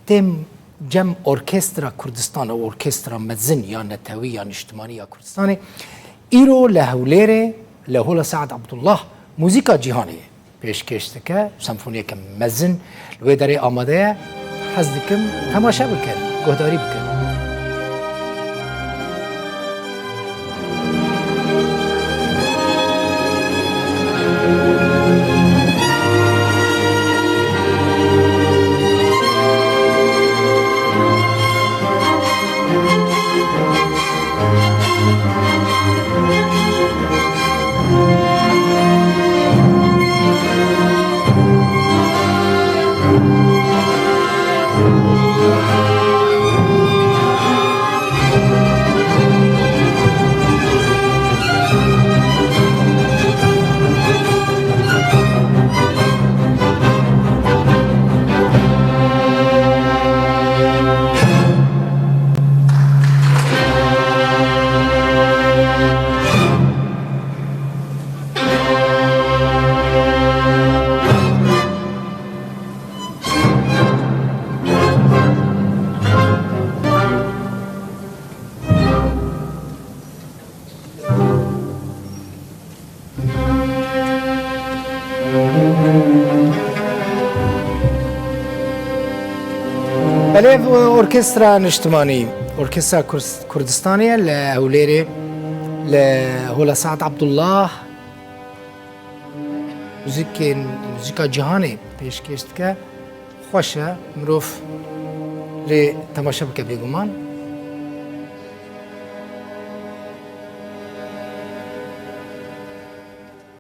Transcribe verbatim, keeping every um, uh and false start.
Têm cem Orkestra Kurdistan, orkestra mezin ya netewî ya niştimanî ya Kurdistanê, îro li Hewlêrê, li Hola Saad Abdullah, muzîka cîhanê pêşkêş dike, senfoniyeke mezin li wê derê amade ye. Hez dikim temaşe bikin, guhdarî bikin. Belê, orkestra niştimanî, orkestra Kurs-, Kurdistanê ye li Hewlêrê, li Hola Saad Abdullah, muzîkên, muzîka cîhanê pêşkêş dike. Xweş e, mirov lê temaşe bike bêguman.